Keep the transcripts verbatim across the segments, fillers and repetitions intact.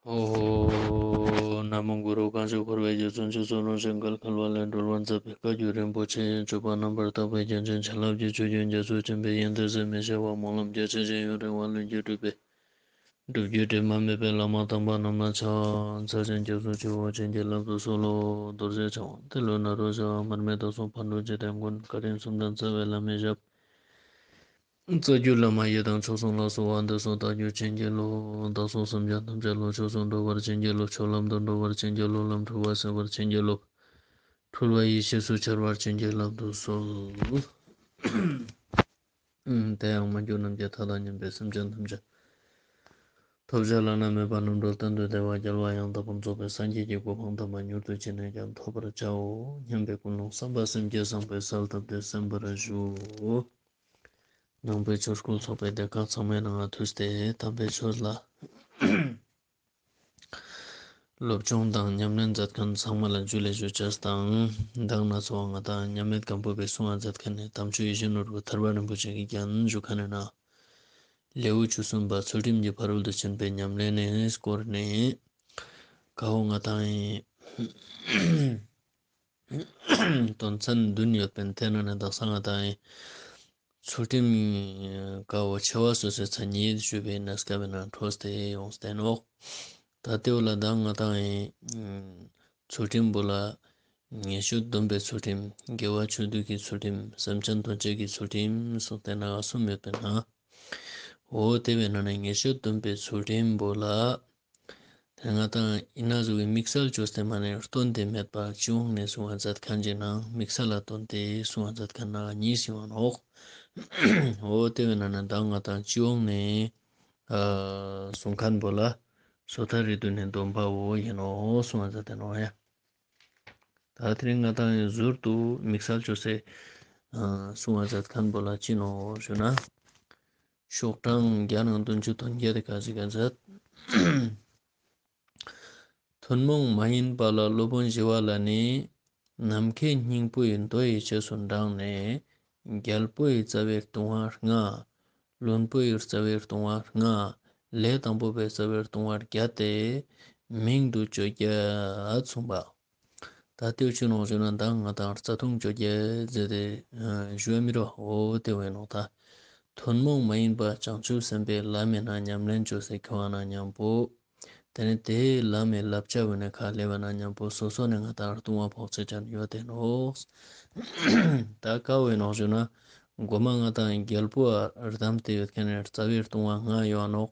ཨོ། ན་མོ་གུ་རུ། གང་ཞིག་འཁོར་བའི་རྒྱ་མཚོ་འཇིགས་སུ་རུང་ཞིང་གལ་ཁ་བ་ལས་སྒྲོལ་བར་མཛད་པའི་བཀའ་བརྒྱུད་རིན་པོ་ཆེ་ཡི་སྤྱོད་པ་རྣམ་པར་དག་པའི་རྒྱན་ཅན་བྱིན་རླབས་ཀྱི་ཆུ་རྒྱུན་རྒྱ་མཚོ་ཆེན་པོའི་ཡོན་ཏན་ཟད་མི་ཤེས་པ་སྨོན་ལམ་རྒྱ་ཆེ་ཞིང་ཡུན་རིང་བ་ལྷུན་གྱིས་གྲུབ་པའི་སྒྲུབ་བརྒྱུད་དྲི་མ་མེད་པའི་བླ་མ་དམ་པ་རྣམས་ལ་ཕྱག་འཚལ་ཞིང་སྐྱབས་སུ་མཆིའོ། བྱིན་གྱིས་བརླབ་ཏུ་གསོལ་ལོ། རྡོ་རྗེ་འཆང་དབང་ཏེ་ལོ་ནཱ་རོ་ཞབས། མར་མེ་མདའ་གསུམ་ཕག་གྲུ་འཇིག་རྟེན་མགོན། བཀའ་དྲིན་གསུམ་ལྡན་རྩ་བའི་བླ་མའི་ཞབས། རྩ་བརྒྱུད་བླ་མ་ཡི་དམ་མཆོག་གསུམ་ལ་གསོལ་བ་འདེབས་སོ། བདག་རྒྱུད་བྱིན་གྱིས་རློབས། བདག་སོགས་སེམས་ཅན་ཐམས་ཅད་བློ་ཆོས་སུ་འགྲོ་བར་བྱིན་གྱིས་རློབས། ཆོས་ལམ་དུ་འགྲོ་བར་བྱིན་གྱིས་རློབས། ལམ་འཁྲུལ་བ་སེལ་བར་བྱིན་གྱིས་རློབས། འཁྲུལ་བ་ཡེ་ཤེས་སུ་འཆར་བར་བྱིན་གྱིས་བརླབ་ཏུ་གསོལ། དེ་ཡང་མ་གྱུར་ནམ་མཁའི་མཐའ་དང་མཉམ་པའི་སེམས་ཅན་ཐམས་ཅད་ཐོབ་བྱ་བླ་ན་མེད་པ་རྣམ་གྲོལ་གཏན་དུ་བདེ་བ་རྒྱལ་བ་ཡང་དག་པར་རྫོགས་པའི་སངས་རྒྱས་ཀྱི་གོ་འཕང་དམ་པ་མྱུར་དུ་ཅི་ནས་ཀྱང་ཐོབ་པར་བྱའོ་སྙམ་པའི་ཀུན་སློང་བསམ་པ་སེམས་བསྐྱེད་བཟང་པོས་གསལ་བཏབ་སྟེ་གསན་པར་ཞུ། ནང་པའི་ཆོས་སྐུལ་ཚོགས་པའི་སྡེ་ཁག་ཚང་མའི་ནང་ང་ཐུགས་ཏེ་དམ་པའི་ཆོས་ལ་སློབ་སྦྱོང་དང་ཉམས་ལེན་མཛད་མཁན་ཚང་མ་ལ་ཇུ་ལེ་ཞུ་ཅེས་དང་། མདང་ན་ཚོགས་ང་དང་མཉམ་མེད་སྒམ་པོ་པའི་གསུང་བ་མཛད་མཁན་ནི་དམ་ཆོས་ཡིད་བཞིན་ནོར་བུ་ཐར་པ་རིན་པོ་ཆེ་གི་རྒྱན་ཞུ་མཁན་ནི་ནང་ལེའུ་བཅུ་གསུམ་པ་ཚུལ་ཁྲིམས་ཀྱི་ཕ་རོལ་ཏུ་ཕྱིན་པའི་ཉམས་ལེན་ནི་སྐོར་ནི་ཀ་བོ་ང་དང་ཡིན། དོན་ཚན་བདུན་ཡོད་པའི་དེ་ནང་ནས་དག་ས་ང་དང་ཚུལ་ཁྲིམས་ཀ་བོ་ཆེ་བ་སོ་སོའི་མཚན་ཉིད་ཞུས་པའི་གནས་སྐབས་ནང་འཕྲོས་ཏེ་ཡོངས་ཏེ་ནོག། ད་དེ་བོ་ལ་ད་ང་དང་ཚུལ་ཁྲིམས་པོ་ལ་ཉེས་སྤྱོད་སྡོམ་པའི་ཚུལ་ཁྲིམས། དགེ་བ་ཆོས་སྡུད་ཀྱི་ཚུལ་ཁྲིམས། སེམས་ཅན་དོན་བྱེད་ཀྱི་ཚུལ་ཁྲིམས་སོགས་དེ་ནང་གསུམ་ཡོད་པའི་ནང་། འོ་དེ་བའི་ནང་ནས་ཉེས་སྤྱོད་སྡོམ་པའི་ཚུལ་ཁྲིམས་པོ་ལ། དེ་ང་དང་ཡིན་ན་ཟུག་གི་དམིགས་བསལ་བཅོས་ཏེ་མ་ནས་སྟོན་ཏེ་མེད་པ་སྤྱི་ཡོངས་ནས་གསུང་བ་མཛད་མཁན་གྱི་ནང་དམིགས་བསལ་ལ་སྟོན་ཏེ་གསུང་བ་མཛད་མཁན་ནང་གཉིས་ཤིག་ཡོང་ནོག། འོ་དེ་བའི་ནང་ནས་ད་ང་དང་སྤྱི་ཡོངས་ནས་གསུང་མཁན་པོ་ལ་སོ་ཐར་རི་དུ་ནས་སྡོམ་པ་བོ་ཡིན་ནོག་གསུང་བ་མཛད་དེ་ནོག་ཡ། ད་དེ་རིང་ང་དང་ཟུར་དུ་དམིགས་བསལ་བཅོས་ཏེ་གསུང་བ་མཛད་མཁན་པོ་ལ་ཅི་ནོག་ཞུ་ན། ཤོག་གྲངས་བརྒྱ་ནང་བདུན་ཅུ་དོན་བརྒྱད་དེ་ག་ཟིག་ག་མཛད། ཐུན་མོང་མ་ཡིན་པ་ལ་སློབ་དཔོན་ཞི་བ་ལྷ་ནི། ནམ་མཁའི་སྙིང་པོ་ཡི་མདོ་ཡི་རྗེས་སུ་འབྲངས་ནས། རྒྱལ་པོ་ཡི་རྩ་བའི་ལྟུང་བ་ལྔ། བློན་པོ་ཡི་རྩ་བའི་ལྟུང་བ་ལྔ། ལས་དང་པོ་པའི་རྩ་བའི་ལྟུང་བ་བརྒྱད་དེ་མིང་དུ་བརྗོད་བརྒྱད་གསུངས་པ། ད་དེ་བོ་ཅི་ནོག་ཞུ་ན་ད་ང་དང་རྩ་ལྟུང་བཅོ་བརྒྱད་ཟེར་ཏེ་ཞུ་བ་མི་རོ། འོ་དེ་བོ་ཡིན་ནོག། ད་ཐུན་མོང་མ་ཡིན་པ་བྱང་ཆུབ་སེམས་དཔའི་ལམ་མི་ནང་ཉམས་ལེན་བཅོས་སེ་ཁྱོང་བ་ན་མཉམ་པོ། དེ་ནས་དེའི་ལམ་མི་བསླབ་བྱ་བོ་ནས་ཁ་ལེ་བ་ན་མཉམ་པོ་སོ་སོ་ནས་ང་དང་ལྟུང་བ་ཕོག་ཚེ་ཅན་ཡོད་དེ་ནོག། ད་ཀ་བོ་ཡིན་ནོག་ཞུ་ན་མགོ་མ་ང་དང་རྒྱལ་པོ་ཨ་བསྡམས་ཏེ་ཡོད་མཁན་ནི་རྩ་བའི་ལྟུང་བ་ལྔ་ཡོད་ནོག།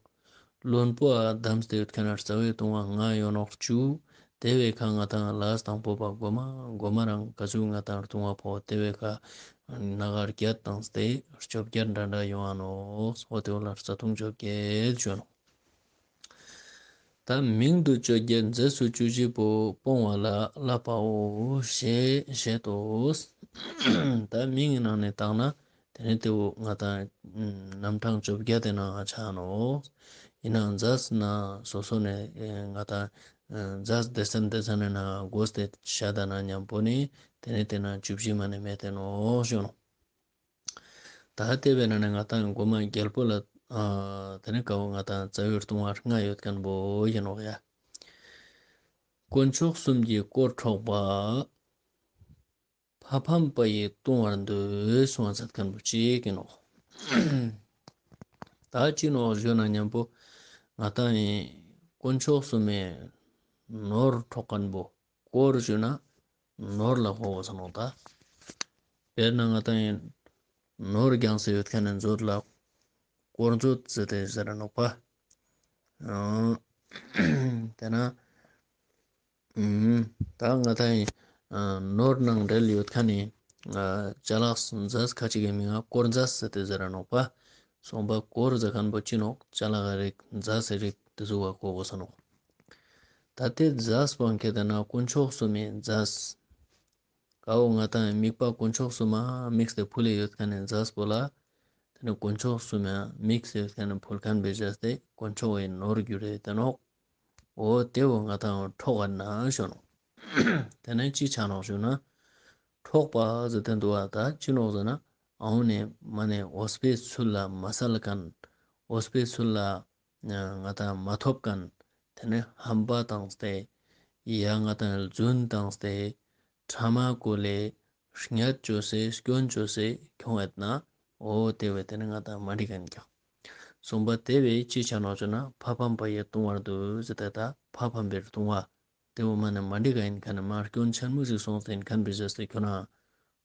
བློན་པོ་ཨ་བསྡམས་ཏེ་ཡོད་མཁན་ལ་རྩ་བའི་ལྟུང་བ་ལྔ་ཡོད་ནོག་བཅུ། དེ་བའི་ཁ་ང་དང་ལས་དང་པོ་པ་མགོ་མ་མགོ་མ་རང་ག་ཚོད་ང་དང་ལྟུང་བ་ཕོག་དེ་བའི་ཁ་ན་ག་བརྒྱད་བཏང་སྟེ་བཅོ་བརྒྱད་འདྲ་འདྲ་ཡོང་ང་ནོག། འོ་དེ་བོ་ལ་རྩ་ལྟུང་བཅོ་བརྒྱད་བཅོ་ནོག། ད་མིང་དུ་བཅོ་བརྒྱད་རྫས་སུ་བཅུ་བཞི་པོ་སྤོང་བ་ལ་བསླབ་པའོ་ཞེས་བཞེད་དོ། ད་མིང་གི་ནང་ནས་བཏང་ན། དེ་ནས་དེ་བོ་ང་དང་རྣམ་གྲངས་བཅོ་བརྒྱད་དེ་ནང་ཆ་ནོག། ཡིན་ནའང་རྫས་ན་སོ་སོ་ནས་ང་དང་རྫས་སྡེ་ཚན་སྡེ་ཚན་ནས་ན་དགོས་ཏེ་བཤད་ད་ན་མཉམ་པོ་ནི་དེ་ནས་དེ་ན་བཅུ་བཞི་མ་ནས་མེད་དེ་ནོག་ཞུ་ནོག། ད་དེ་བས་ན་ནི་ང་དང་མགོ་མ་རྒྱལ་པོ་ལ་དེ་ནས་ཀ་བོ་ང་དང་རྩ་བའི་ལྟུང་བ་ལྔ་ཡོད་མཁན་པོ་ཡིན་ནོག་ཡ། དཀོན་མཆོག་གསུམ་གྱི་དཀོར་འཕྲོག་པ། ཕ་ཕམ་པ་ཡི་ལྟུང་བར་འདོད་གསུང་བ་མཛད་མཁན་པོ་ཅིག་ཡིན་ནོག། ད་ཅི་ནོག་ཞུ་ན་མཉམ་པོ་ང་དང་ཡིན་དཀོན་མཆོག་གསུམ་མའི་ནོར་འཕྲོག་མཁན་པོ། དཀོར་ཞུ་ན་ནོར་ལ་གོ་དགོས་ས་ནོག་ད། དཔེར་ན་ང་དང་ཡིན་ནོར་རྒྱངས་སེ་ཡོད་མཁན་ནི་མཛོད་ལ་དཀོར་མཛོད་ཟེར་ཏེ་ཟེར་ར་ནོག་པ། ཨང་། དེ་ན། ཨུམ། ད་ང་དང་ཡིན། ཨ། ནོར་ནང་འབྲེལ་ཡོད་མཁན་ནི། ཨ། ཅ་ལག་རྫས་ཁ་ཅིག་གི་མིང་ང་དཀོར་རྫས་ཟེར་ཏེ་ཟེར་ར་ནོག་པ། སོང་པ་དཀོར་ཟེར་མཁན་པོ་ཅི་ནོག་ཅ་ལག་གི་རིགས་རྫས་སི་རིགས་དེ་ཟུག་ག་གོ་དགོས་ས་ནོག། ད་དེ་རྫས་པོ་ཁྱེད་དེ་ན་དཀོན་མཆོག་གསུམ་མའི་རྫས། ཀ་བོ་ང་དང་དམིགས་པ་དཀོན་མཆོག་གསུམ་མ་དམིགས་ཏེ་ཕུལ་ལེ་ཡོད་མཁན་ནི་རྫས་པོ་ལ། དེ་ནི་དཀོན་མཆོག་གསུམ་མ་དམིགས་ཏེ་ཡོད་མཁན་ནི་ཕུལ་མཁན་པའི་རྫས་དེ་དཀོན་མཆོག་གི་ནོར་གྱུར་རེ་དེ་ནོག། འོ་དེ་བོ་ང་དང་འཕྲོག་ག་ན་ཞུ་ནོག། དེ་ནི་ཅི་ཆ་ནོག་ཞུ་ན། འཕྲོག་པ་ཟེར་དེ་འདུག་བ། ད་ཅི་ནོག་ཟེར་ན། ཨའུ་ནི་མ་ནི་འོས་པའི་ཚུལ་ལ་མ་སལ་མཁན། འོས་པའི་ཚུལ་ལ་ང་དང་མ་ཐོབ་མཁན། ཏེ་ནེ་ཧམ་པ་ཏངས་ཏེ་ཡ་ང་ཏང་རྫུན་ཏངས་ཏེ་ཕྲ་མ་གོ་ལེ་ཉེས་ཅོས་སེ་སྐྱོན་ཅོས་སེ་ཁྱོང་ཡོད་ན་འོ་ཏེ་བོ་ཏེ་ནེ་ང་ཏང་མ་འགྲིག་ག་ཨིན་ཀྱག། གསུམ་པ་ཏེ་བོ་ཅི་ཆ་ནོག་ཟེར་ན་ཕ་ཕམ་པ་ཡི་ལྟུང་བར་འདུ་ཟེར་ཏེ་ད་ཕ་ཕམ་པའི་ལྟུང་བ་ཏེ་བོ་མ་ནེ་མ་འགྲིག་ག་ཨིན་ཁན་ནི་མ་སྐྱོན་ཆེན་མོ་ཞིག་སོང་སྟེ་ཨིན་ཁན་བོའི་ཟེར་ཏེ་ཁྱོ་ན་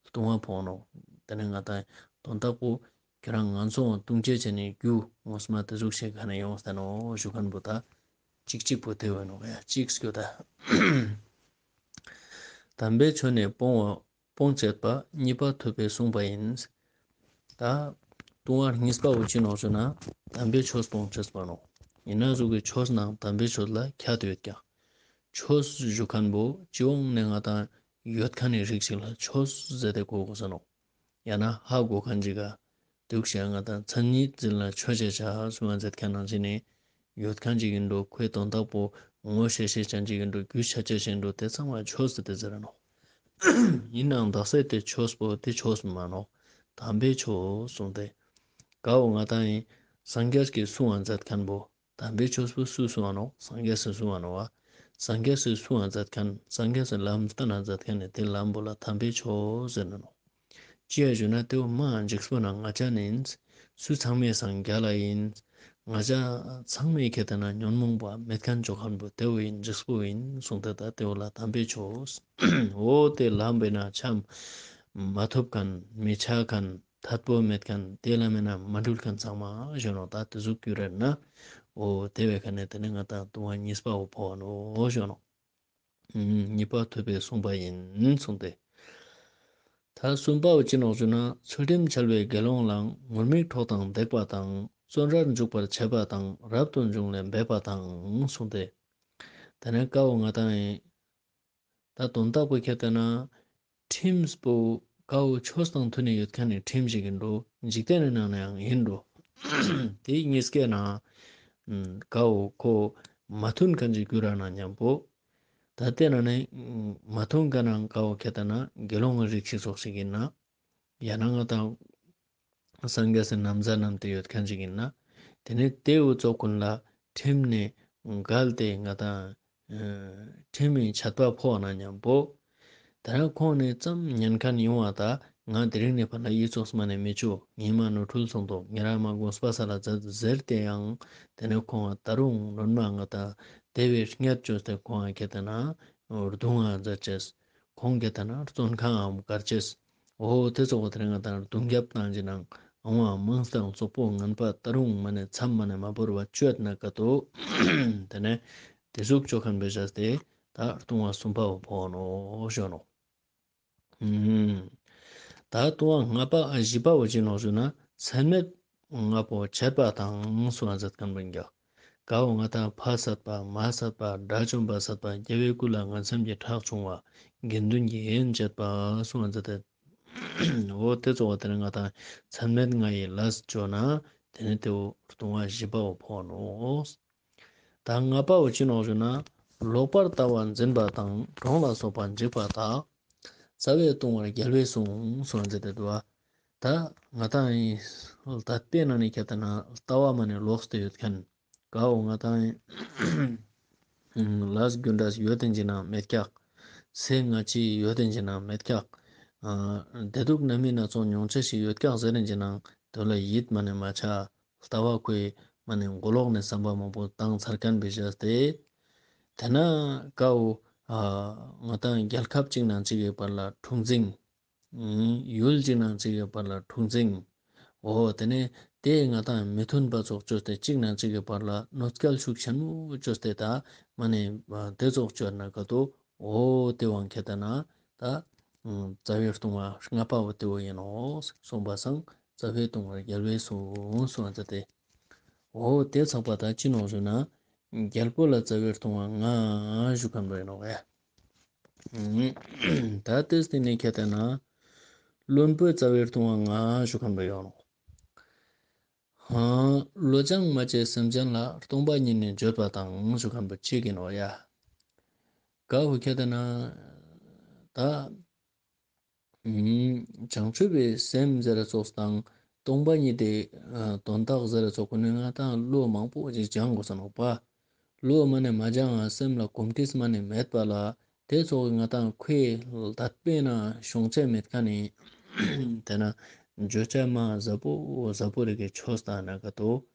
ལྟུང་བ་ཕོག་ནོག། ཏེ་ནེ་ང་ཏང་དོན་དག་པོ་ཁྱོ་རང་ང་ཚོ་ལྟུང་བྱེད་ཆེ་ནི་རྒྱུ་ངོ་མ་ཏེ་ཟུག་ཤིག་ག་ནེ་ཡོངས་ཏེ་ནོག་ཞུ་ཁན་བོ་ད་ཅིག་ཅིག་པོ་ཏེ་བོ་ཨིན་ནོག་ཡ། ཅིག་སྐྱོ་ད། དམ་པའི་ཆོས་ནི་སྤོང་བ་སྤོང་བྱེད་པ། གཉིས་པ་ཐུབ་པས་གསུངས་པ་ཡིན། ད་ལྟུང་བ་གཉིས་པ་བོ་ཅི་ནོག་ཟེར་ན་དམ་པའི་ཆོས་སྤོང་བྱེད་པ་ནོག། ཨིན་ན་ཟུག་གི་ཆོས་ནང་དམ་པའི་ཆོས་ལ་ཁྱད་ཡོད་ཀྱག། ཆོས་ཞུ་ཁན་བོ་སྤྱི་ཡོངས་ནེ་ང་ཏང་ཡོད་ཁན་ནི་རིགས་ཤིག་ལ་ཆོས་ཟེར་ཏེ་གོ་གོས་ས་ནོག། ཡང་ན་ཧ་གོ་ཁན་ཅིག་ག་དུག་ཤེས་ང་ཏང་མཚན་ཉིད་འཛིན་ལ་ཆོས་ཅེས་བྱ་གསུངས་པ་མཛད་ཁན་ནང་བཞིན་ནི་ཡོད་ཁན་ཅིག་ཨིན་འགྲོ། ཁོའི་དོན་དག་པོ་ངོ་ཤེས་ཤེས་ཅན་ཅིག་ཨིན་འགྲོ། རྒྱུས་ཆ་ཅེས་ཨིན་འགྲོ། ཏེ་ཚང་མ་ཆོས་ཟེར་ཏེ་ཟེར་ར་ནོག། ཨིན་ནའང་དག་ས་ཏེ་ཆོས་པོ་ཏེ་ཆོས་མ་ནོག། དམ་པའི་ཆོས་གསུངས་ཏེ། ག་བོ་ང་ཏང་ཨིན་སངས་རྒྱས་ཀྱི་གསུང་བ་མཛད་ཁན་བོ་དམ་པའི་ཆོས་པོ་སུ་གསུང་བ་ནོག། སངས་རྒྱས་སི་གསུང་བ་ནོག་པ། སངས་རྒྱས་སི་གསུང་བ་མཛད་ཁན་སངས་རྒྱས་སི་ལམ་སྟན་ན་མཛད་ཁན་ནི་ཏེ་ལམ་བོ་ལ་དམ་པའི་ཆོས་ཟེར་ན་ནོག། ཅི་ཡ་ཞུ་ན་ཏེ་བོ་མ་འཇིགས་པོ་ན་ང་ཅ་ནི་ཨིན། སུ་ཚང་མའི་སང་རྒྱལ་ལ་ཨིན། ང་ཅ་ཚང་མའི་ཁེ་ཏེ་ན་ཉོན་མོངས་པ་མེད་ཁན་ཅོ་ཁན་བོ་ཏེ་བོ་ཨིན། འཇིགས་པོ་ཨིན་གསུངས་ཏེ་ད་ཏེ་བོ་ལ་དམ་པའི་ཆོས། འོ་ཏེ་ལམ་བོའི་ནང་ཆ་མ་ཐུབ་ཁན་མི་ཆ་ཁན་ཐད་པོ་མེད་ཁན་ཏེ་ལམ་མེ་ན་མ་འགྲུལ་ཁན་ཚང་མ་ཞུ་ནོག། ད་ཏེ་ཟུག་གྱུར་ར་ན་འོ་ཏེ་བོའི་ཁ་ནེ་ཏེ་ནེ་ང་ཏང་ལྟུང་བ་གཉིས་པ་བོ་ཕོག་ནོག་ཞུ་ནོག། གཉིས་པ་ཐུབ་པས་གསུངས་པ་ཡིན་གསུངས་ཏེ། ད་གསུམ་པ་བོ་ཅི་ནོག་ཞུ་ན་ཚུལ་ཁྲིམས་འཆལ་བའི་དགེ་སློང་ལའང་ངུར་སྨྲིག་འཕྲོག་དང་བརྡེག་པ་དང་བཙོན་རར་འཇུག་པར་བྱེད་པ་དང་རབ་ཏུ་བྱུང་ལས་འབད་པ་དང་གསུངས་ཏེ། ཏེ་ནེ་ཀ་བོ་ང་ཏང་ཨིན། ད་དོན་དག་པོ་ཁྱེར་ཏེ་ན་ཁྲིམས་པོ་ཀ་བོ་ཆོས་དང་མཐུན་ནས་ཡོད་ཁན་ནི་ཁྲིམས་ཤིག་ཨིན་འགྲོ། འཇིག་རྟེན་ནི་ནང་ནའང་ཨིན་འགྲོ། ཏེ་གཉིས་ཀའི་ནང་ཀ་བོ་ཁོ་མ་མཐུན་ཁན་ཅིག་གྱུར་ར་ན་ཉམ་པོ། ད་ཏེ་ནང་ནེ་མ་མཐུན་ཁན་ནང་ཀ་བོ་ཁྱེར་ཏེ་ན་དགེ་སློང་གི་རིགས་ཤིག་ཙོགས་ཤིག་ཨིན་ན། ཡང་ན་ང་ཏང་སངས་རྒྱས་སི་ན་བཟའ་བསྣམས་ཏེ་ཡོད་ཁན་ཅིག་ཨིན་ན། ཏེ་ནེ་ཏེ་བོ་ཙོགས་གུན་ལ་ཁྲིམས་ནེ་འགལ་ཏེ་ང་ཏང་ཁྲིམས་སི་ཆད་པ་ཕོག་ན་ཉམ་པོ། ཏེ་ནེ་ཁོང་ནེ་ཙམ་ཉན་ཁན་ཡོང་བ་ད་ང་དེ་རིང་ནེ་ཕར་ལ་འི་ཙོགས་མ་ནེ་མི་ཅོ། ཉི་མ་ནོར་འཁྲུལ་སོང་དོག། ཉེ་རང་མ་དགོངས་པ་སལ་ལ་མཛད་ཟེར་ཏེ་ཡང་ཏེ་ནེ་ཁོང་ང་ད་རུང་སྔོན་མ་ང་ཏང་ཏེ་བོའི་ཉེས་ཅོས་ཏེ་ཁོང་ང་ཁྱེར་ཏེ་ན་རྡུང་ང་མཛད་ཅེས། ཁོང་ཁྱེར་ཏེ་ན་བཙོན་ཁང་ངམ་བཀར་ཅེས། འོ་ཏེ་ཙོགས་པོ་ཏེ་རིང་ང་ཏང་རྡུང་རྒྱབ་ཏང་ཅེས་ནང་ཨང་བ་མང་སྟེ་ཙོགས་པོ་ངན་པ་ད་རུང་མ་ནེ་མཚམས་མ་ནེ་མ་བོར་བ་ཅོས་ན་ཀ་ཏོ། ཏེ་ནེ་ཏེ་ཟུག་ཅོ་ཁན་བོའི་ཆ་སྟེ་ད་ལྟུང་བ་གསུམ་པ་བོ་ཕོག་ནོག་ཞུ་ནོག། ད་ལྟུང་བ་ལྔ་པ་བཞི་པ་བོ་ཅི་ནོག་ཞུ་ན་ཚད་མེད་ལྔ་པོ་བྱེད་པ་དང་གསུངས་པ་མཛད་ཁན་བོ་ཨིན་ཀྱག། ཀ་བོ་ང་ཏང་ཕ་བསད་པ་མ་བསད་པ་དགྲ་བཅོམ་པ་བསད་པ་རྒྱལ་བའི་སྐུ་ལ་ངན་སེམས་ཀྱི་ཁྲག་ཕྱུང་བ་དགེ་འདུན་གྱི་ཡན་བྱེད་པ་གསུངས་པ་མཛད་དེ། འོ་ཏེ་ཙོགས་པོ་ཏེ་ནེ་ང་ཏང་ཚད་མེད་ལྔ་ཡི་ལས་ཅོས་ན་ཏེ་ནེ་ཏེ་བོ་ལྟུང་བ་བཞི་པ་བོ་ཕོག་ནོག། ད་ལྔ་པ་བོ་ཅི་ནོག་ཞུ་ན་ལོག་པར་ལྟ་བ་འཛིན་པ་དང་གྲོང་ལ་སོགས་པ་འཇིགས་པ་དག། རྩ་བའི་ལྟུང་བར་རྒྱལ་བས་གསུངས་གསུངས་པ་མཛད་དེ་འདུག་པ། ད་ང་ཏང་ལྟ་བའི་ནང་ནེ་ཁྱེར་ཏེ་ན་ལྟ་བ་མ་ནེ་ལོག་སྟེ་ཡོད་ཁན་ཀ་བོ་ང་ཏང་ལས་རྒྱུ་འབྲས་ཡོད་དེ་ཅིག་ནང་མེད་ཀྱག། ཚེ་སྔ་ཕྱི་ཡོད་དེ་ཅིག་ནང་མེད་ཀྱག། བདེ་སྡུག་རྣམ་སྨིན་སྣ་ཚོགས་མྱོང་ཅེས་ཤིག་ཡོད་ཀྱག་ཟེར་ཏེ་ཅིག་ནང་ཏེ་ལ་ཡིད་མ་ནེ་མ་ཆ། ལྟ་བ་ཁོའི་མ་ནེ་མགོ་ལོག་ནེ་བསམ་པ་མང་པོ་བཏང་ཚར་ཁན་བོའི་ཆ་སྟེ། ཏེ་ནེ་ཀ་བོ་ང་ཏང་རྒྱལ་ཁབ་ཅིག་ནང་ཅིག་གི་བར་ལ་འཁྲུག་འཛིང་། ཡུལ་ཅིག་ནང་ཅིག་གི་བར་ལ་འཁྲུག་འཛིང་། འོ་ཏེ་ནེ་ཏེ་ང་ཏང་མི་མཐུན་པ་ཙོགས་ཅོས་ཏེ་ཅིག་ནང་ཅིག་གི་བར་ལ་གནོད་སྐྱེལ་ཤུགས་ཆེན་མོ་ཅོས་ཏེ་ད་མ་ནེ་ཏེ་ཙོགས་ཅོས་ན་ཀ་ཏོ། འོ་ཏེ་བོ་ཁྱེར་ཏེ་ན་ད་རྩ་བའི་ལྟུང་བ་ལྔ་པ་བོ་ཏེ་བོ་ཨིན་ནོག་གསུངས་པ་སང་རྩ་བའི་ལྟུང་བར་རྒྱལ་བས་གསུངས་གསུངས་པ་མཛད་དེ། འོ་ཏེ་ཚག་པ་ད་ཅི་ནོག་ཞུ་ན་རྒྱལ་པོ་ལ་རྩ་བའི་ལྟུང་བ་ལྔ་ཞུ་ཁན་བོ་ཨིན་ནོག་ཡ། ད་ཏེ་སྟིང་ནེ་ཁྱེར་ཏེ་ན་བློན་པོའི་རྩ་བའི་ལྟུང་བ་ལྔ་ཞུ་ཁན་བོ་ཡོང་ནོག། ཧང་། བློ་སྦྱང་མ་བྱས་སེམས་ཅན་ལ། སྟོང་པ་ཉིད་ནི་བརྗོད་པ་དང་ཞུ་ཁན་བོ་ཅིག་ཨིན་ནོག་ཡ། ཀ་བོ་ཁྱེར་ཏེ་ན་ད་བྱང་ཆུབ་པའི་སེམས་ཟེར་ར་ཙོགས་དང་སྟོང་པ་ཉིད་དེ་དོན་དག་ཟེར་ར་ཙོགས་ཀུན་ནི་ང་ཏང་བློ་མང་པོ་ཞིག་སྦྱང་དགོས་ས་ནོག་པ། བློ་མ་ནེ་མ་སྦྱང་ང་སེམས་ལ་གོམས་འདྲིས་མ་ནེ་མེད་པ་ལ་དེ་ཙོགས་ང་ཏང་ཁོའི་ལ་དད་པའི་ནང་ཤོང་ཆ་མེད་ཁན་ནི་དེ་ན་བརྗོད་བྱ་མ་ཟབ་པོ་ཟབ་པོ་རིག་གི་ཆོས་ལྟ་ན་ཀ་ཏོ་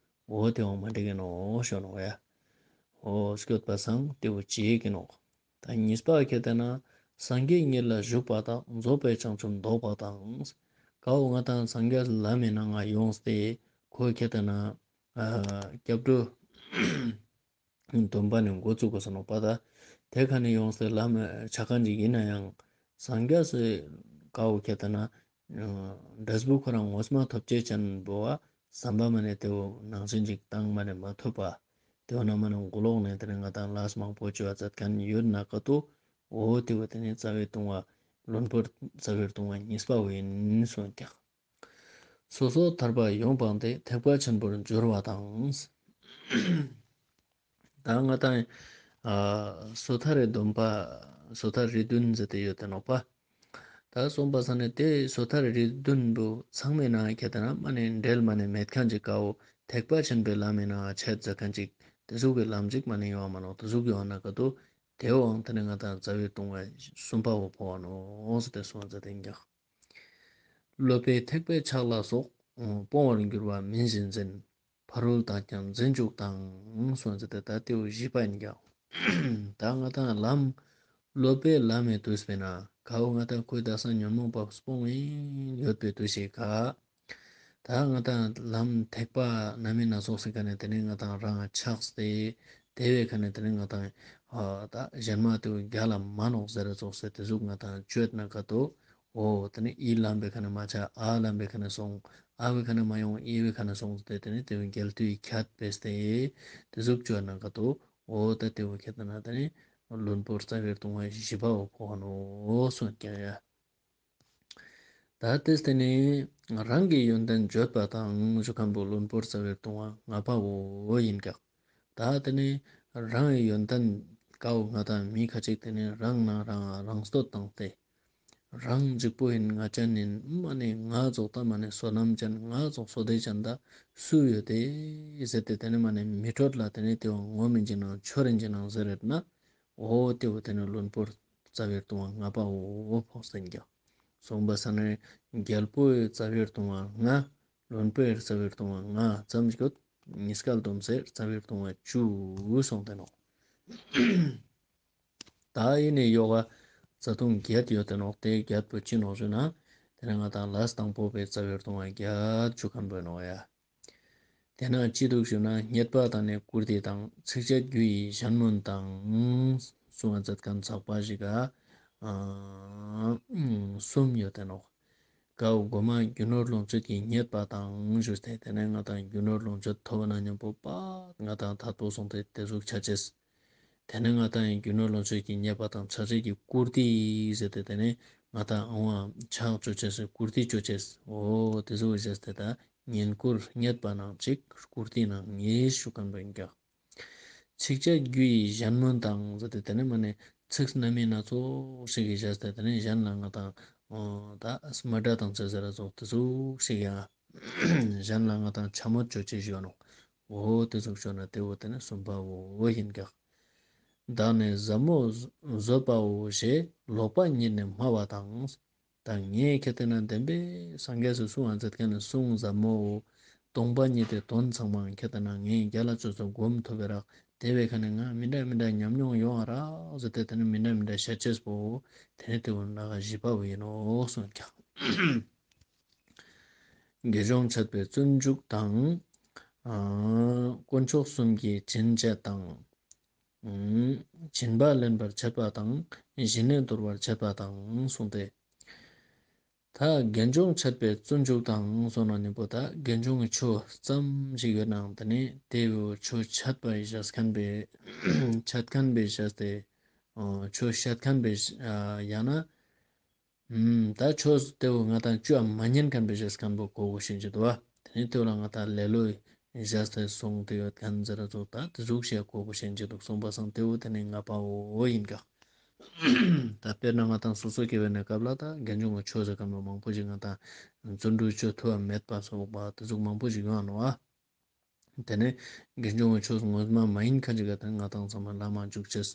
འོ་དེ་བོ་མ་འགྲིག་གི་ནོག་ཞུ་ནོག་ཡ། འོ་སྐྱོད་པ་སང་དེ་བོ་ཅི་ཡེ་གི་ནོག། ད་གཉིས་པ་ཁེ་ཏེ་ན་སངས་རྒྱས་ཉིད་ལ་ཞུགས་པ་དང་རྫོགས་པའི་བྱང་ཆུབ་འདོད་པ་དང་། ཀ་བོ་ང་ཏང་སངས་རྒྱས་ལམ་མི་ནང་ང་ཡོངས་ཏེ་ཁོ་ཁེ་ཏེ་ན་ཨ་སྐྱབས་འགྲོ་སྡོམ་པ་ནི་འགོ་བཙུགས་དགོས་ས་ནོག་པ། ད་དེ་ཁ་ནེ་ཡོངས་ཏེ་ལམ་ཆ་ཁན་ཅིག་ཡིན་ན་ཡང་སངས་རྒྱས་སི་ཀ་བོ་ཁེ་ཏེ་ན་འབྲས་བུ་ཁོ་རང་ངོ་མ་ཐོབ་ཅེས་ཅན་བོ་བ་བསམ་པ་མ་ནེ་དེ་བོ་ནང་བཞིན་ཅིག་བཏང་མ་ནེ་མ་ཐུབ་པ། དེ་བོ་ན་མ་ནེ་མགོ་ལོག་ནེ་དེ་ནེ་ང་ཏང་ལས་མང་པོ་བཅོ་བ་མཛད་ཁན་ཡོད་ན་ཀ་ཏོ་འོ་དེ་བོ་དེ་ནེ་རྩ་བའི་ལྟུང་བ་ལུང་ཕུར་རྩ་བའི་ལྟུང་བ་གཉིས་པ་བོ་ཡིན་གསུངས་ཀྱག། སོ་སོ་ཐར་པ་ཡོངས་སྤངས་ཏེ་ཐེག་པ་ཆེན་པོར་འགྱུར་བ་དང་། ད་ང་ཏང་ཨ་སོ་ཐར་རི་སྡོམ་པ་སོ་ཐར་རི་བདུན་ཟེར་ཏེ་ཡོད་དེ་ནོག་པ། ད་སོང་པ་ས་ནེ་དེ་སོ་ཐར་རི་བདུན་པོ་ཚང་མའི་ནང་ཁེ་ཏེ་ན་མ་ནེ་འབྲེལ་མ་ནེ་མེད་ཁན་ཅིག་ཀ་བོ་ཐེག་པ་ཆེན་པོའི་ལམ་མི་ནང་ཆད་ཟེར་ཁན་ཅིག་དེ་ཟུག་གི་ལམ་ཅིག་མ་ནེ་ཡོང་བ་མ་ནོག། དེ་ཟུག་ཡོང་ན་ཀ་ཏོ་དེ་བོའང་དེ་ནེ་ང་ཏང་རྩ་བའི་ལྟུང་བ་གསུམ་པ་བོ་ཕོག་ག་ནོག་ཟེར་ཏེ་གསུངས་ཟེར་ཏེ་ཡིན་ཀྱག། སློབ་པའི་ཐེག་པའི་ཕྱག་ལ་སོགས། སྤོང་བར་འགྱུར་བ་མིན་ཞེན་འཛིན། ཕ་རོལ་ཏུ་ཀྱང་འཛིན་བཅུག་དང་གསུངས་ཟེར་ཏེ་ད་དེ་བོ་བཞི་པ་ཡིན་ཀྱག། ད་ང་ཏང་ལམ་སློབ་པའི་ལམ་མི་དུས་པའི་ནང་ཀ་བོ་ང་ཏང་ཁོའི་དག་ས་ཉོན་མོངས་པ་སྤོང་ཡིན་ཡོད་པའི་དུས་ཤིག་ག། ད་ང་ཏང་ལམ་ཐེག་པ་ན་མི་ན་ཚོགས་སི་ཀ་ནེ་དེ་ནེ་ང་ཏང་རང་ཆགས་ཏེ་དེ་བའི་ཀ་ནེ་དེ་ནེ་ང་ཏང་ཨ་ད་གཞན་མ་དེ་བོ་རྒྱལ་ལ་མ་ནོག་ཟེར་ར་ཚོགས་སེ་དེ་ཟུག་ང་ཏང་བཅོས་ན་ཀ་ཏོ་འོ་དེ་ནེ་འི་ལམ་པའི་ཀ་ནེ་མ་ཆ་ཨ་ལམ་པའི་ཀ་ནེ་སོང་། ཨ་བའི་ཀ་ནེ་མ་ཡོང་འི་བའི་ཀ་ནེ་སོང་སྟེ་དེ་ནེ་དེ་བོ་རྒྱལ་དུས་ཁྱད་པས་ཏེ་དེ་ཟུག་བཅོས་ན་ཀ་ཏོ་འོ་ད་དེ་བོ་ཁེ་ཏེ་ན་དེ་ནེ་ལུང་ཕུར་རྩ་བའི་ལྟུང་བ་བཞི་པ་བོ་ཕོག་ག་ནོག་གསུངས་ཀྱག་ཡ། ད་དེ་སྟེ་ནི་རང་གི་ཡོན་ཏན་བརྗོད་པ་དང་ཞུ་ཁན་བོ་ལུང་ཕུར་རྩ་བའི་ལྟུང་བ་ལྔ་པ་བོ་ཡིན་ཀྱག། ད་དེ་ནི་རང་གི་ཡོན་ཏན་ཀ་བོ་ང་ཏང་མི་ཁ་ཅིག་དེ་ནི་རང་ནང་རང་རང་བསྟོད་བཏང་སྟེ་རང་འཇིགས་པོ་ཡིན། ང་ཅན་ཡིན། མ་ནེ་ང་ཙོགས་ད་མ་ནེ་བསོད་ནམས་ཅན་ང་ཙོགས་བསོད་བདེ་ཅན་ད་སུ་ཡོད་དེ་ཟེར་ཏེ་དེ་ནི་མ་ནེ་མི་ཁྲོད་ལ་དེ་ནི་དེ་བོ་ངོམ་ཡིན་ཅིག་ནང་ཆོར་ཡིན་ཅིག་ནང་ཟེར་རེད་ན། འོ་དེ་བོ་དེ་ནི་ལུང་ཕུར་རྩ་བའི་ལྟུང་བ་ལྔ་པ་བོ་ཕོག་སྟེ་ཡིན་ཀྱག། སོང་པ་ས་ནེ་རྒྱལ་པོའི་རྩ་བའི་ལྟུང་བ་ལྔ། ལུང་པའི་རྩ་བའི་ལྟུང་བ་ལྔ་ཙམ་ཞིག་ཡོད། ཉིས་ཀ་བསྡོམས་སེ་རྩ་བའི་ལྟུང་བ་བཅུ་སོང་སྟེ་ནོག། ད་ཡིན་ནི་ཡོ་ག་རྩ་ལྟུང་བརྒྱད་ཡོད་དེ་ནོག། དེ་བརྒྱད་པོ་ཅི་ནོག་ཞུ་ན་དེ་ནི་ང་ཏང་ལས་དང་པོ་པའི་རྩ་བའི་ལྟུང་བ་བརྒྱད་ཞུ་ཁན་བོ་ནོག་ཡ། དེ་ན་ཅི་འདུག་ཞུ་ན་རྙེད་པ་དང་ནི་བཀུར་སྟི་དང་། ཚིགས་བཅད་རྒྱུ་ཡི་གཞན་སྨོན་དང་གསུང་བ་མཛད་ཁན་ཚགས་པ་ཞིག་ག་ཨ་གསུམ་ཡོད་དེ་ནོག། ཀ་བོ་གོ་མ་རྒྱུ་ནོར་ལོངས་སྤྱོད་ཀྱི་རྙེད་པ་དང་ཞུས་ཏེ་དེ་ནེ་ང་ཏང་རྒྱུ་ནོར་ལོངས་སྤྱོད་ཐོབ་ན་མཉམ་པོ་པ་ང་ཏང་ཐད་པོ་སོང་སྟེ་དེ་ཟུག་ཆ་ཅེས། དེ་ནེ་ང་ཏང་རྒྱུ་ནོར་ལོངས་སྤྱོད་ཀྱི་རྙེད་པ་དང་ཆ་ཅེས་ཀྱི་བཀུར་སྟི་ཟེར་ཏེ་དེ་ནེ་ང་ཏང་ཨང་བ་ཕྱག་བཅོ་ཅེས་སི་བཀུར་སྟི་བཅོ་ཅེས། འོ་དེ་ཟུག་བྱས་ཏེ་ད་བསྙེན་བཀུར་རྙེད་པ་ནང་གཅིག་བཀུར་སྟི་ནང་གཉིས་ཞུ་ཁན་བོ་ཡིན་ཀྱག། ཚིགས་བཅད་རྒྱུ་ཡི་གཞན་སྨོན་དང་ཟེར་ཏེ་དེ་ནེ་མ་ནེ་ཚིག་སྣ་མིན་སྣ་ཚོགས་ཤིག་གི་བྱས་ཏེ་དེ་ནེ་གཞན་ལ་ང་ཏང་ཨ་ད་མ་འདྲ་དང་ཅི་ཟེར་ར་ཚོགས་དེ་ཟུག་ཤིག་ཡ། གཞན་ལ་ང་ཏང་འཕྱ་སྨོད་བཅོ་ཅེས་ཞིག་ཡོད་ནོག། འོ་དེ་ཟུག་བཅོས་ན་དེ་བོ་དེ་ནི་གསུམ་པ་བོ་ཡིན་ཀྱག། བདག་ནི་ཟབ་མོ་བཟོད་པའོ་ཞེས། ལོག་པ་ཉིད་ནི་སྨྲ་བ་དང་། ད་ངས་ཁེ་ཏེ་ན་བདེན་པའི་སངས་རྒྱས་སུ་གསུང་བ་མཛད་ཁན་ནི་གསུང་ཟབ་མོ་བོ། སྟོང་པ་ཉིད་དེ་དོན་ཚང་མ་ཁེ་ཏེ་ན་ངས་རྒྱལ་ལ་ཅོ་ཅོ་སྒོམ་ཐུབ་པའི་རག། དེ་བའི་ཁ་ནེ་ང་མི་འདྲ་མི་འདྲ་ཉམས་མྱོང་ཡོང་བ་རག་ཟེར་ཏེ་དེ་ནི་མི་འདྲ་མི་འདྲ་བཤད་ཅེས་པོ་དེ་ནི་དེ་བོ་ན་ག་བཞི་པ་བོ་ཡིན་ནོག་གསུངས་ཀྱག། དགེ་སྦྱོང་འཆད་པའི་བརྩོན་འགྲུས་དང་། ཨ་དཀོན་མཆོག་གསུམ་གྱི་བྱིན་བཅས་དང་། ཨ་སྦྱིན་པ་ལེན་པར་བྱེད་པ་དང་། ཞི་གནས་དོར་བར་བྱེད་པ་དང་གསུངས་ཏེ། ད་དགེ་སྦྱོང་འཆད་པའི་བརྩོན་འགྲུས་དང་གསུངས་ན་ནི་པོ་ད་དགེ་སྦྱོང་གི་ཆོས་ཙམ་ཞིག་ཡོད་ནའང་དེ་ནི་དེ་བོ་ཆོས་འཆད་པའི་བྱས་ཁན་པའི་འཆད་ཁན་པའི་བྱས་ཏེ་ཨ་ཆོས་བཤད་ཁན་པའི་ཨ་ཡང་ན། ཨུམ། ད་ཆོས་དེ་བོ་ང་ཏང་ཅོ་མ་ཉན་ཁན་པའི་བྱས་ཁན་བོ་གོ་དགོས་ཤེས་ཅིག་འདུག་པ། དེ་ནི་དེ་བོ་ལ་ང་ཏང་ལེ་ལོའི་བྱས་ཏེ་སོང་སྟེ་ཡོད་ཁན་ཟེར་ར་ཚོགས་ད་དེ་ཟུག་ཤེས་གོ་དགོས་ཤེས་ཅིག་འདུག་གསུངས་པ་སང་དེ་བོ་དེ་ནི་ལྔ་པ་བོ་ཡིན་ཀྱག། ད་དཔེར་ན་ང་ཏང་སོ་སོ་སྐྱེ་བའི་གནས་སྐབས་ལ་ད་དགེ་སྦྱོང་གི་ཆོས་ཟེར་ཁན་བོ་མང་པོ་ཞིག་ང་ཏང་བརྩོན་འགྲུས་ཅོ་ཐུབ་པ་མེད་པ་སོགས་པ་དེ་ཟུག་མང་པོ་ཞིག་ཡོང་ང་ནོག་པ། དེ་ནས་དགེ་སྦྱོང་བའི་ཆོས་ངོ་མ་མ་ཡིན་ཁན་ཅིག་ག་དེ་ནས་ང་དང་ཚང་མ་ལམ་མ་འཇུག་ཅེས།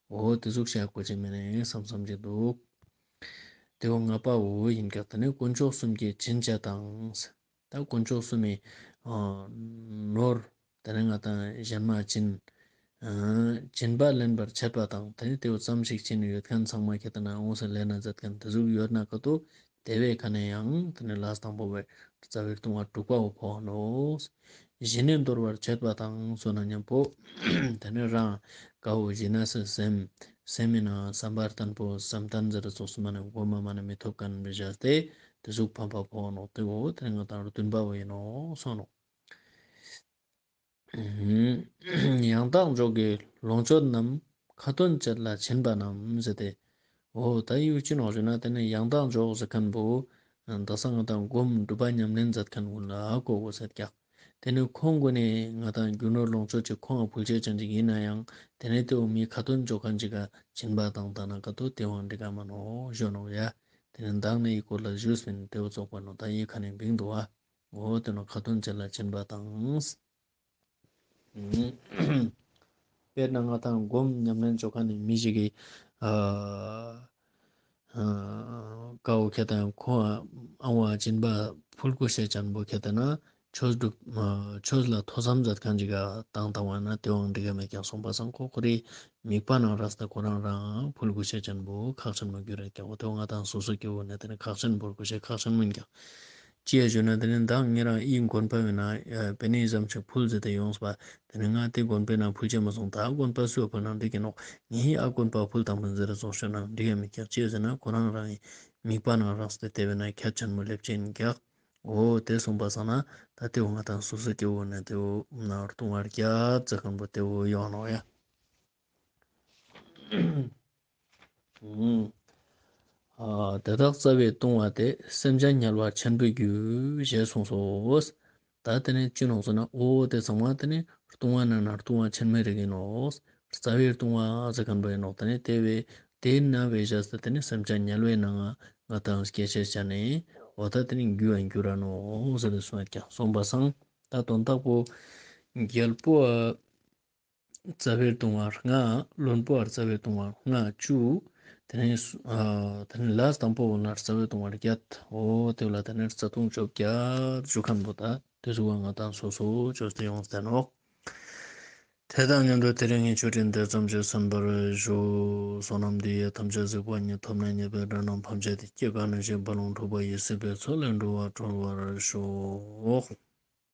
འོ་དེ་ཟུག་བཤད་དགོས་ཅེས་མེད་ནས་བསམ་བསམ་ཅིག་འདུག་དེ་བོ་ལྔ་པ་བོ་ཡིན་ཀྱག་དེ་ནས་དཀོན་མཆོག་གསུམ་གྱི་སྦྱིན་བྱ་དང་། ད་དཀོན་མཆོག་གསུམ་མི་ནོར་དེ་ནས་ང་དང་གཞན་མ་སྦྱིན་སྦྱིན་པ་ལེན་པར་བྱེད་པ་དང་། དེ་ནས་དེ་བོ་ཙམ་ཞིག་སྦྱིན་ཡོད་ཁན་ཚང་མ་ཁྱེད་དེ་ན་འོང་ཟེར་ལེན་ན་མཛད་ཁན་དེ་ཟུག་ཡོད་ན་ཀ་ཏོ། དེ་བས་ཁ་ནས་ཡང་དེ་ནས་ལས་དང་པོ་བའི་རྩ་བའི་ལྟུང་བ་དྲུག་པ་བོ་ཕོག་ནོག་གཞན་ནི་འདོར་བར་བྱེད་པ་དང་སོགས་ན་མཉམ་པོ། དེ་ནས་རང་ཀ་བོ་ཞི་གནས་སི་སེམས་སེམས་མི་ན་བསམ་པ་བརྟན་པོ་བསམ་གཏན་ཟེར་ཙོགས་སུ་མ་ནས་གོ་མ་མ་ནས་མི་ཐོབ་ཁན་བཞག་སྟེ་དེ་ཟུག་ཕམ་པ་ཕོག་ནོག་དེ་བོ་དེ་ནས་ང་དང་བདུན་པ་བོ་ཡིན་ནོག་སོང་ནོག་ཡང་དག་འཇོག་གི་ལོངས་སྤྱོད་རྣམས། ཁ་ཏོན་བཅད་ལ་བྱིན་པ་རྣམས་ཟེར་ཏེ། འོ་ད་ཡུལ་ཅི་ནོག་ཞུ་ན་དེ་ནས་ཡང་དག་འཇོག་ཟེར་ཁན་བོ་དག་ས་ང་དང་སྒོམ་སྒྲུབ་པ་ཉམས་ལེན་མཛད་ཁན་ཀུན་ལ་གོ་དགོས་ཟེར་ཀྱག་དེ་ནས་ཁོང་ཀུན་ནས་ང་དང་རྒྱུ་ནོར་ལོངས་སྤྱོད་ཅིག་ཁོང་ང་ཕུལ་ཆ་ཅན་ཅིག་ཡིན་ན་ཡང་དེ་ནས་དེ་བོ་མི་ཁ་ཏོན་འཇོག་ཁན་ཅིག་ག་བྱིན་པ་དང་ད་ན་ཀ་ཏོ་དེ་བོ་འགྲིག་ག་མ་ནོག་ཞུ་ནོག་ཡ། དེ་ནས་བདག་ནི་ཡི་སྐོར་ལ་ཞུས་པིན་དེ་བོ་ཙོགས་པ་ནོག་ད་ཡི་ཁ་ནས་བིང་འདུག་བ། འོ་དེ་ནོག་ཁ་ཏོན་བཅད་ལ་བྱིན་པ་དང་། དཔེར་ན་ང་དང་སྒོམ་ཉམས་ལེན་ཅོ་ཁན་ནི་མི་ཞིག་གི་ཨ་ཨ་ཀ་བོ་ཁྱེད་དང་ཁོང་ཨ་བ་སྦྱིན་པ་ཕུལ་དགོས་ཤེས་ཅན་པོ་ཁྱེད་དང་ན་ཆོས་སྒྲུབ་ཨ་ཆོས་ལ་ཐོས་བསམ་མཛད་ཁན་ཅིག་ག་བཏང་བཏང་བ་ན་དེ་བོ་འགྲིག་ག་མེད་ཀྱག་སོང་པ་སང་ཁོ་ཁོ་རི་དམིགས་པ་ནང་རགས་ཏེ་ཁོ་རང་རང་ཕུལ་དགོས་ཤེས་ཅན་པོ་ཁག་ཆེན་མོ་གྱུར་རེད་ཀྱག་འོ་དེ་བོ་ང་དང་སོ་སོ་སྐྱེ་བོ་ནས་དེ་ནི་ཁག་ཆེན་བོར་དགོས་ཤེས་ཁག་ཆེན་མོ་ཡིན་ཀྱག་ཅི་ཡ་ཞུ་ན་དེ་ནི་མདང་ངེད་རང་ཨི་དགོན་པ་བས་ན་པེ་ནེ་ཙམ་ཞིག་ཕུལ་ཟེར་ཏེ་ཡོངས་པ། དེ་ནི་ང་དེ་དགོན་པའི་ནང་ཕུལ་ཆ་མ་སོང་། ད་དགོན་པ་སུ་ཡ་ཕུལ་ན་འགྲིག་གི་ནོག་ངའི་ཨ་དགོན་པ་ཕུལ་དང་ཕུལ་ཟེར་རེ་སོང་ཞུ་ན་འགྲིག་ཡ་མི་ཀྱག་ཅི་ཡ་ཟེར་ན་ཁོ་རང་རང་ཡི་དམིགས་པ་ནང་རགས་ཏེ་དེ་བས་ན་ཁྱད་ཆེན་མོ་ལེབ་ཅན་ཀྱག་འོ་དེ་སོང་པ་སང་ན་ད་དེ་བོ་ང་དང་སོ་སོ་སྐྱེ་བོ་ནས་དེ་བོ་ན་ལྟུང་བ་བརྒྱད་ཟེར་ཁན་པོ་དེ་བོ་ཡོང་ནོག་ཡ། ཨ་དེ་དག་རྩ་བའི་ལྟུང་བ་སྟེ། སེམས་ཅན་དམྱལ་བ་ཆེན་པོའི་རྒྱུ་ཞེས་གསུངས་སོ། ད་དེ་ནས་ཅི་ནོག་ཟེར་ན་འོ་དེ་ཚང་མ་དེ་ནི་ལྟུང་བ་ནང་ན་ལྟུང་བ་ཆེན་མོའི་རིགས་ཡིན་ནོག་རྩ་བའི་ལྟུང་བ་ཟེར་ཁན་པོ་ཡིན་ནོག་དེ་ནི་དེ་བས་དེ་ན་བས་བཞག་སྟེ་དེ་ནི་སེམས་ཅན་དམྱལ་བའི་ནང་ང་ང་དང་སྐྱེ་ཤེས་ཅན་ནི་འོ་ད་དེ་ནི་རྒྱུ་ཡང་འགྱུར་ར་ནོག་ཟེར་ཏེ་གསུངས་ཀྱག་སོང་པ་སང་ད་དོན་དག་པོ་རྒྱལ་པོ་ཨ་རྩ་བའི་ལྟུང་བ་ལྔ། བློན་པོ་ཨ་རྩ་བའི་ལྟུང་བ་ལྔ་བཅུ། དེ་ནས་ཨ་དེ་ནས་ལས་དང་པོ་བོ་ན་རྩ་བའི་ལྟུང་བ་བརྒྱད། འོ་དེ་ལ་དེ་ནས་རྩ་ལྟུང་བཅོ་བརྒྱད་ཞུ་ཁན་པོ་ད་དེ་ཟུག་པ་ང་དང་སོ་སོ་ཅོས་ཏེ་ཡོངས་ཏེ་ནོག་དེ་དང་མཉམ་དུ་དེ་རིང་ངི་ཆོས་འབྲེལ་འདི་ཙམ་གྱིས་གསན་པར་ཞུ། བསོད་ནམས་འདི་ཡིས་ཐམས་ཅད་གཟིགས་པ་ཉིད། ཐོབ་ནས་ཉེས་པའི་དགྲ་རྣམས་ཕམ་བྱས་ཏེ། སྐྱེ་རྒ་ན་འཆིའི་རྦ་ཀློང་འཁྲུགས་པ་ཡི། སྲིད་པའི་མཚོ་ལས་འགྲོ་བ་སྒྲོལ་བར་ཤོག